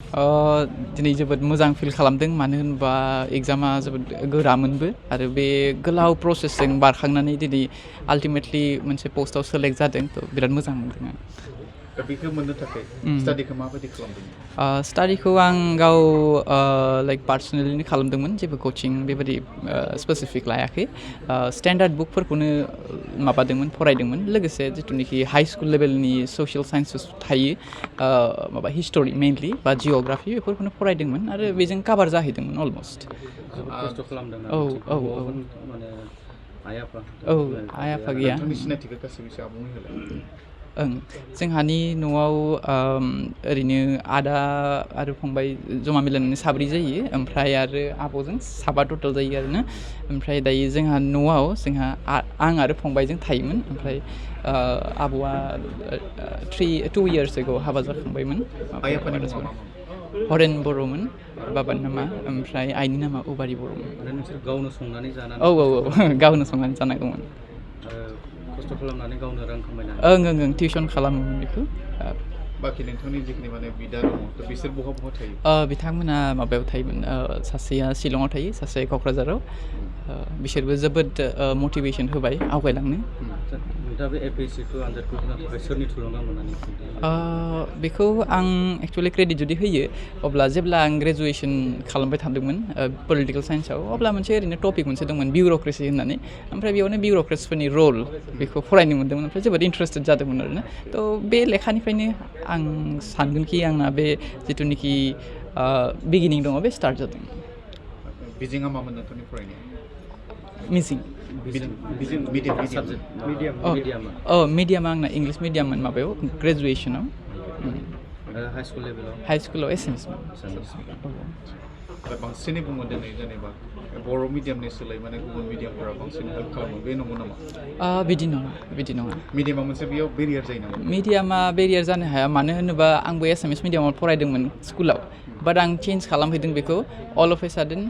दिनै जोबोद मोजां फिल खालामदों मानो होनबा एग्जामा जोबोद गोरामोनबो आरो बे गोलाव प्रसेसजों बारखांनानै दिनै आल्टिमेटलि मोनसे पस्टआव सेलेक्ट जादों थ' बिराद मोजां मोनदों आं दा बेखौ मोननो थाखाय स्टाडिखौ माबायदि खालामदों स्टाडिखौ आं गाव लाइक पार्सनेलिनो खालामदोंमोन जेबो कचिं बेबायदि स्पेसिफिक लायाखै स्टेन्डार्ड बुकफोरखौनो माबादोंमोन फरायदोंमोन लोगोसे जिथुनाखि हाइ स्कुल लेभेलनि ससियेल साइन्सेस थायो माबा हिस्टरि मेइनलि बा जिअ'ग्राफि बेफोरखौनो फरायदोंमोन आरो बेजों काभार जाहैदोंमोन अलमस्ट खस्थ' खालामदों माने आइ आफा गैया सिनायथिखौ गासैबो आबुङै होलाय ओं जोंहानि न'आव ओरैनो आदा आरो फंबाय जमा मिलायनानै साब्रै जायो ओमफ्राय आरो आब'जों साबा टटेल जायो आरोना ओमफ्राय दायो जोंहा न'आव आं आरो फंबायजों थायोमोन ओमफ्राय आब'आ 2 years ago हाबा जाखांबायमोन हरेन बर'मोन बाबानि नामा ओमफ्राय आइनि नामा उबारि बर'मोन नोंसोर गावनो संनानै जानानै औ गावनो संनानै जानांगौमोन खस्थ' खालामनानै गावनो रां खामायनानै ओं टिउसन खालामोमोन बेखौ बाखि नोंथांनि जिखिनि माने बिदा दङ थ' बिसोर बहा थायो बिथांमोना माबायाव थायोमोन सासेया शिलंआव थायो सासे क'क्राझाराव बिसोरबो जोबोद मटिभेसन होबाय आवगायलांनो नोंथाङा बे एपिएससिखौ आनजादखौ होनो थाखाय सोरनि थुलुंगा मोननानै बेखौ आं एक्सुवेलि क्रेडिट जुदि होयो अब्ला जेब्ला आं ग्रेजुवेसन खालामबाय थादोंमोन पलिटिकेल साइन्सआव अब्ला मोनसे ओरैनो टपिक मोनसे दंमोन बिउर'क्रेसि होननानै ओमफ्राय बेयावनो बिउर'क्रेट्सफोरनि रल बेखौ फरायनो मोन्दोंमोन ओमफ्राय जोबोद इन्टारेस्टेड जादोंमोन आरोना थ' बे लेखानिफ्रायनो आं सानगोनखि आंना बे जिथुनिखि बिगिनिं दङ बे स्टार्ट जादों बिजिङा मामोन नोंथांनि फरायनाया मिडियामा आंना इंलिस मिडियाममोन माबायाव ग्रेजुवेसनाव हाइ स्कुलाव एसामिसमोन बांसिनै बुङो दिनै जेनेबा बर' मिडियामनि सोलाय माने गुबुन मिडियामफोरा बांसिन हेल्प खालामो बे नंगौ नामा बिदि नङा मिडियामा मोनसे बेयाव बेरियार जायो नामा मिडियामा बेरियार जानो हाया मानो होनोबा आंबो एसामिस मिडियामाव फरायदोंमोन स्कुलाव बाट आं चेन्ज खालामहैदों बेखौ all of a sudden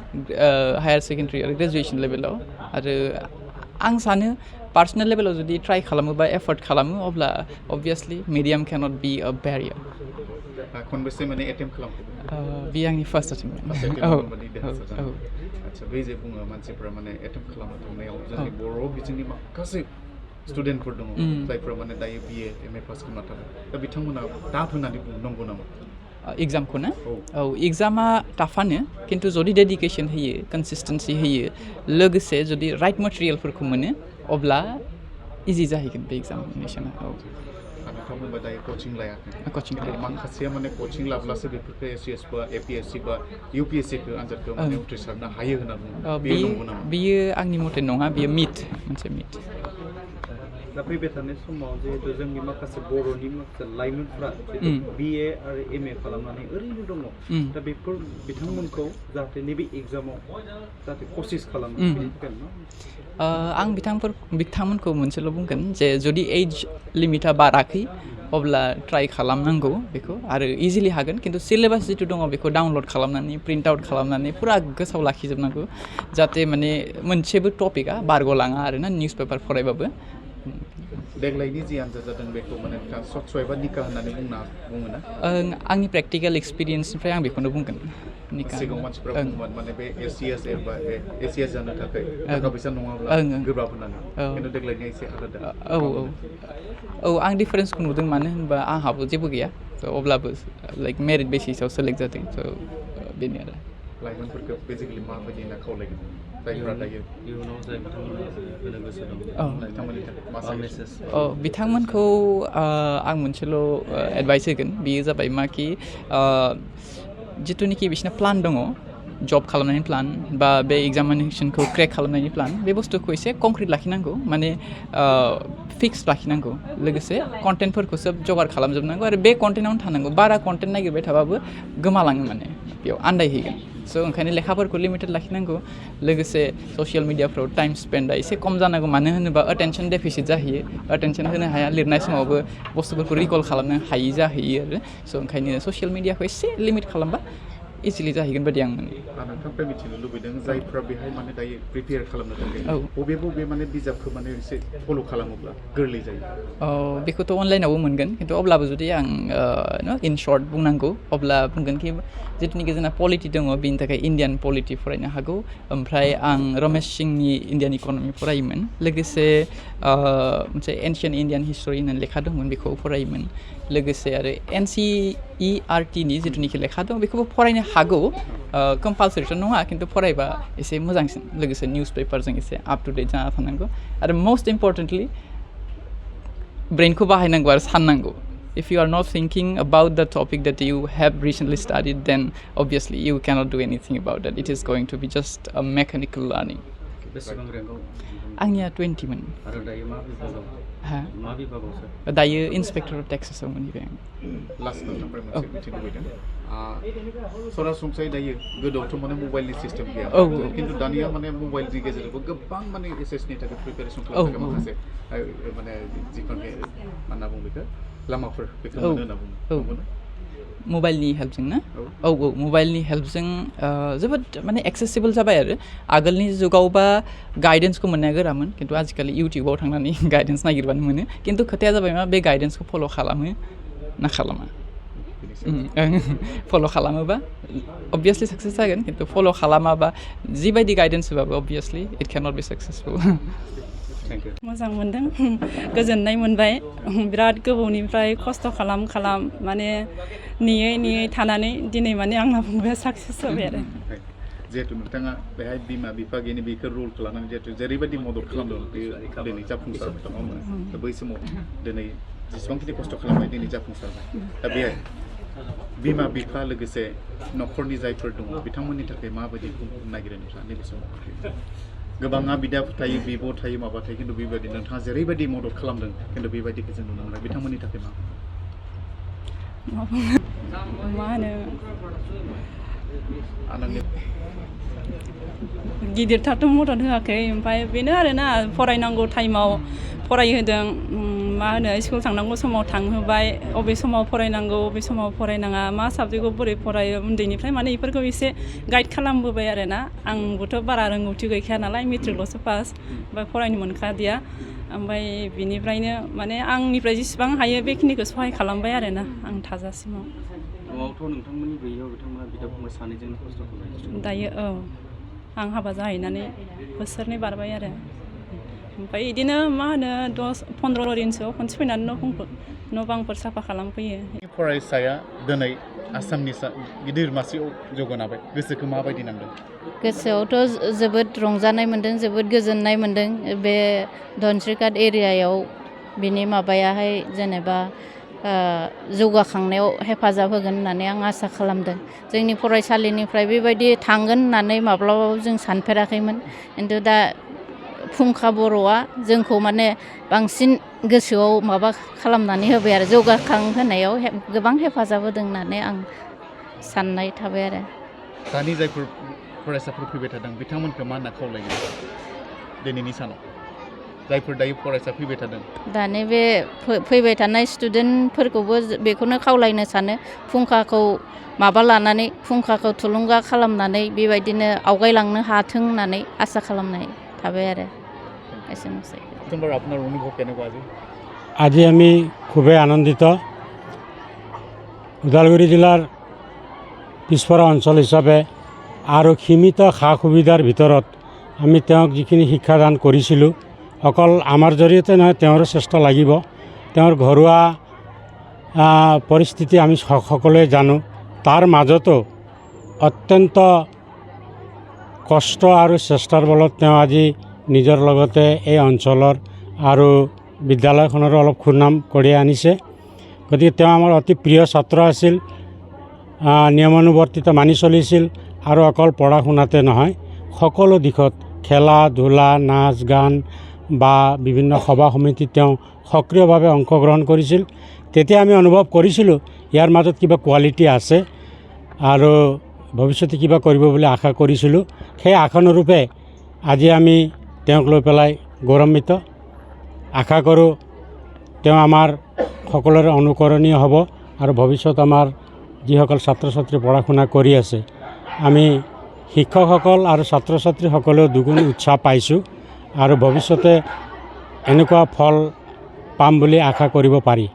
higher secondary आरो ग्रेजुवेसन लेभेलाव आरो आं सानो पार्सनेल लेभेलाव जुदि ट्राइ खालामो बा एफर्ट खालामो अब्ला obviously medium cannot be a barrier खनबेसे माने एटेम्प्ट खालामखो बे आंनि फार्स्ट एटेम्प्ट आदसा बे जे बुङो मानसिफ्रा माने एटेम्प्ट खालामनो थांनायाव जोंनि बर' बिजोंनि माखासे स्टुडेन्टफोर दङ जायफ्रा माने दायो BA MA पास खालामना थाङो दा बिथांमोना टाफ होननानै बुङो नंगौ नामा एग्जामखौ ना एग्जामा टाफानो खिन्थु जुदि डेडिकेसन होयो कनसिस्टेन्सि होयो लोगोसे जुदि राइट मेटेरियेलफोरखौ मोनो अब्ला इजि जाहैगोन बे एग्जामिनेसना नोंथांमोनबा दायो कचिं लायाखै माखासेया माने कचिं लाब्लासो बेफोरखौ SCS बा APSC बा UPSCखौ आनजादखौ माने उथ्रिसारनो हायो होनना बुङो बेयो आंनि मथे नङा बेयो मोनसे मिथ दा फैबाय थानाय समाव जिहेतु जोंनि माखासे बर'नि माखासे लाइमोनफ्रा BA आरो MA खालामनानै ओरैनो दङ दा बेफोर बिथांमोनखौ जाहाथे नैबे एग्जामाव जाहाथे कसिस खालामो आं बिथांमोनखौ मोनसेल' बुंगोन जे जुदि एज लिमिटा बाराखै अब्ला ट्राइ खालामनांगौ बेखौ आरो इजिलि हागोन खिन्थु सिलेबास जिथु दङ बेखौ डाउनलड खालामनानै प्रिन्ट आउट खालामनानै फुरा गोसोआव लाखिजोबनांगौ जाहाथे माने मोनसेबो टपिकआ बारग'लाङा आरोना निउस पेपार फरायबाबो देग्लायनि जि आनजाद जादों बेखौ माने सत्सय बा निका होननानै बुङोना आंनि प्रेक्टिकेल एक्सपिरियेन्सनिफ्राय आं बेखौनो बुंगोन सिगाङाव मानसिफ्रा बुङोमोन माने बे ACS एबा ACS जानो थाखाय थाखा फैसा नङाब्ला गोब्राब होननानै खिन्थु देग्लायनिया एसे आलादा आं डिफारेन्सखौ नुदों मानो होनबा आंहाबो जेबो गैया अब्लाबो लाइक मेरिट बेसिसाव सेलेक्ट जादों बेनो आरो लाइमोनफोरखौ बेसिकेलि माबायदि होनना खावलायगोन जायफ्रा दायो इयुनाव जाय बिथांमोना होनो गोसो दं बिथांमोननि थाखाय बिथांमोनखौ आं मोनसेल' एडभाइस होगोन बेयो जाबाय माखि जिथुनिखि बिसिना प्लान दङ जब खालामनायनि प्लान बा बे एग्जामिनेसनखौ क्रेक खालामनायनि प्लान बे बुस्थुखौ एसे कंक्रिट लाखिनांगौ माने फिक्स लाखिनांगौ लोगोसे कन्टेन्टफोरखौ सोब जगार खालामजोबनांगौ आरो बे कन्टेन्टआवनो थानांगौ बारा कन्टेन्ट नागिरबाय थाबाबो गोमालाङो माने बेयाव आन्दायहैगोन स' ओंखायनो लेखाफोरखौ लिमिटेड लाखिनांगौ लोगोसे ससियेल मिडियाफ्राव टाइम स्पेन्डआ एसे खम जानांगौ मानो होनोबा एटेनसन डेफिसिट जाहैयो एटेनसन होनो हाया लिरनाय समावबो बुस्थुफोरखौ रिकल खालामनो हायि जाहैयो आरो स' ओंखायनो ससियेल मिडियाखौ एसे लिमिट खालामबा इजिलि जाहैगोन बायदि आं मोनो नोंथांनिफ्राय मिथिनो लुबैदों जायफ्रा बेहाय माने दायो प्रिपेयार खालामनो थाखाय बबे माने बिजाबखौ माने एसे फल' खालामोब्ला गोरलै जायो बेखौथ' अनलाइनावबो मोनगोन खिन्थु अब्लाबो जुदि आं इन सर्ट बुंनांगौ अब्ला बुंगोन कि जिथुनिखि जोंना पलिटि दङ बेनि थाखाय इन्डियान पलिटि फरायनो हागौ ओमफ्राय आं रमेश सिंनि इन्डियान इकनमि फरायोमोन लोगोसे मोनसे एनशियेन्ट इन्डियान हिस्टरि होननानै लेखा दंमोन बेखौ फरायोमोन लोगोसे आरो NCERTनि जिथुनिखि लेखा दं बेखौबो फरायनो हागौ कम्पालसरिथ' नङा खिन्थु फरायबा एसे मोजांसिन लोगोसे निउस पेपारजों एसे आप टु डेट जाना थानांगौ आरो मस्ट इम्परटेन्टलि ब्रेनखौ बाहायनांगौ आरो साननांगौ if you are not thinking about the topic that you have recently studied then obviously you cannot do anything about that it is going to be just a mechanical learning बेसेबां रेंकआव आंनिया 20 मोन आरो दायो मा बिभागाव मा बिभागाव सार दायो इन्सपेक्टर अफ टेक्सेसआव मोनहैबाय आं लास्ट नोंथांनिफ्राय मोनसे मिथिनो लुबैदों सरासनस्रायै दायो गोदोआवथ' माने मबाइलनि सिस्टेम गैया खिन्थु दानिया माने मबाइलनि गेजेरजोंबो गोबां माने एसएसनि थाखाय प्रिपेरेसन खालामनो थाखाय माखासे माने जिखुनु मा होनना बुङो बेखौ लामाफोर बेखौ मोनो होनना बुङो मबाइलनि हेल्पजों ना मबाइलनि हेल्पजों जोबोद माने एक्सेसिबल जाबाय आरो आगोलनि जुगावबा गाइडेन्सखौ मोननाया गोरामोन खिन्थु आजिखालि इउटिउबाव थांनानै गाइडेन्स नागिरबानो मोनो खिन्थु खोथाया जाबाय मा बे गाइडेन्सखौ फल' खालामो ना खालामा फल' खालामोबा अबभियासलि साक्सेस जागोन खिन्थु फल' खालामाबा जिबायदि गाइडेन्स होबाबो अबभियासलि it kennel not B successful मोजां मोनदों गोजोननाय मोनबाय बिराद गोबावनिफ्राय खस्थ' खालाम माने नेयै थानानै दिनै माने आंना फंबाया साक्सेस जाबाय आरो जिहेतु नोंथाङा बेहाय बिमा बिफा गैयिनि बेखौ रुलखौ लानानै जिहेतु जेरैबायदि मदद खालामदों बेयो दिनै जाफुंसारबाय दङ दा बै समाव दिनै जेसेबांखिनि खस्थ' खालामबाय दिनै जाफुंसारबाय दा बेहाय बिमा बिफा लोगोसे न'खरनि जायफोर दङ बिथांमोननि थाखाय माबायदि नागिरो नोंथाङा नैबे समाव गोबाङा बिदा थायो बिब' थायो माबा थायो खिन्थु बेबायदि नोंथाङा जेरैबायदि मदद खालामदों खिन्थु बेबायदिखौ जों नुनो मोना बिथांमोननि थाखाय मा होनो गिदिरथारथ' मदद होआखै ओमफ्राय बेनो आरोना फरायनांगौ टाइमाव फरायहोदों मा होनो स्कुल थांनांगौ समाव थांहोबाय अबे समाव फरायनांगौ अबे समाव फरायनाङा मा साबजेक्टखौ बोरै फरायो उन्दैनिफ्राय माने बेफोरखौ एसे गाइड खालामबोबाय आरोना आंबोथ' बारा रोंगौथि गैखाया नालाय मेट्रिकल'सो पास ओमफ्राय फरायनो मोनखादिया ओमफ्राय बिनिफ्रायनो माने आंनिफ्राय जेसेबां हायो बेखिनिखौ सहाय खालामबाय आरोना आं थाजासिमाव न'आवथ' नोंथांमोननि गैयैयाव बिथांमोना बिदा फंबाय सानैजों खस्थ' खालामो दायो आं हाबा जाहैनानै बोसोरनै बारबाय आरो ओमफ्राय बिदिनो मा होनो 10-15 दिनसोआव खनसे फैनानै न' बांफोर साफा खालामफैयो फरायसाया दिनै आसामनि गिदिर मासियाव जौगानाय गोसोखौ माबायदि नांदों गोसोआवथ' जोबोद रंजानाय मोन्दों जोबोद गोजोननाय मोन्दों बे धनस्रिघाट एरियायाव बिनि माबायाहाय जेनेबा जौगाखांनायाव हेफाजाब होगोन होननानै आं आसा खालामदों जोंनि फरायसालिनिफ्राय बेबायदि थांगोन होननानै माब्लाबाबो जों सानफेराखैमोन खिन्थु दा फुंखा बर'आ जोंखौ माने बांसिन गोसोआव माबा खालामनानै होबाय आरो जौगाखांहोनायाव गोबां हेफाजाब होदों होननानै आं साननाय थाबाय आरो दानि जायफोर फरायसाफोर फैबाय थादों बिथांमोनखौ मा होनना खावलायगोन दिनैनि सानाव जायफोर दायो फरायसा फैबाय थादों दानि बे फैबाय थानाय स्टुडेन्टफोरखौबो बेखौनो खावलायनो सानो फुंखाखौ माबा लानानै फुंखाखौ थुलुंगा खालामनानै बेबायदिनो आवगायलांनो हाथों होननानै आसा खालामनाय थाबाय आरो एसेनोसै আপোনাৰ অনুভৱ কেনেকুৱা আজি আমি খুবেই আনন্দিত ওদালগুৰি জিলাৰ পিছপৰা অঞ্চল হিচাপে আৰু সীমিত সা সুবিধাৰ ভিতৰত আমি তেওঁক যিখিনি শিক্ষাদান কৰিছিলোঁ অকল আমাৰ জৰিয়তে নহয় তেওঁৰ চেষ্টা লাগিব তেওঁৰ ঘৰুৱা পৰিস্থিতি আমি সকলোৱে জানো তাৰ মাজতো অত্যন্ত কষ্ট আৰু চেষ্টাৰ বলত তেওঁ আজি নিজৰ লগতে এই অঞ্চলৰ আৰু বিদ্যালয়খনৰো অলপ সুনাম কঢ়িয়াই আনিছে গতিকে তেওঁ আমাৰ অতি প্ৰিয় ছাত্ৰ আছিল নিয়মানুৱৰ্তিতা মানি চলিছিল আৰু অকল পঢ়া শুনাতে নহয় সকলো দিশত খেলা ধূলা নাচ গান বা বিভিন্ন সভা সমিতিত তেওঁ সক্ৰিয়ভাৱে অংশগ্ৰহণ কৰিছিল তেতিয়া আমি অনুভৱ কৰিছিলোঁ ইয়াৰ মাজত কিবা কোৱালিটি আছে আৰু ভৱিষ্যতে কিবা কৰিব বুলি আশা কৰিছিলোঁ সেই আশানুৰূপে আজি আমি তেওঁক লৈ পেলাই গৌৰৱান্বিত আশা কৰোঁ তেওঁ আমাৰ সকলোৰে অনুকৰণীয় হ'ব আৰু ভৱিষ্যত আমাৰ যিসকল ছাত্ৰ ছাত্ৰী পঢ়া শুনা কৰি আছে আমি শিক্ষকসকল আৰু ছাত্ৰ ছাত্ৰীসকলেও দুগুণ উৎসাহ পাইছোঁ আৰু ভৱিষ্যতে এনেকুৱা ফল পাম বুলি আশা কৰিব পাৰি।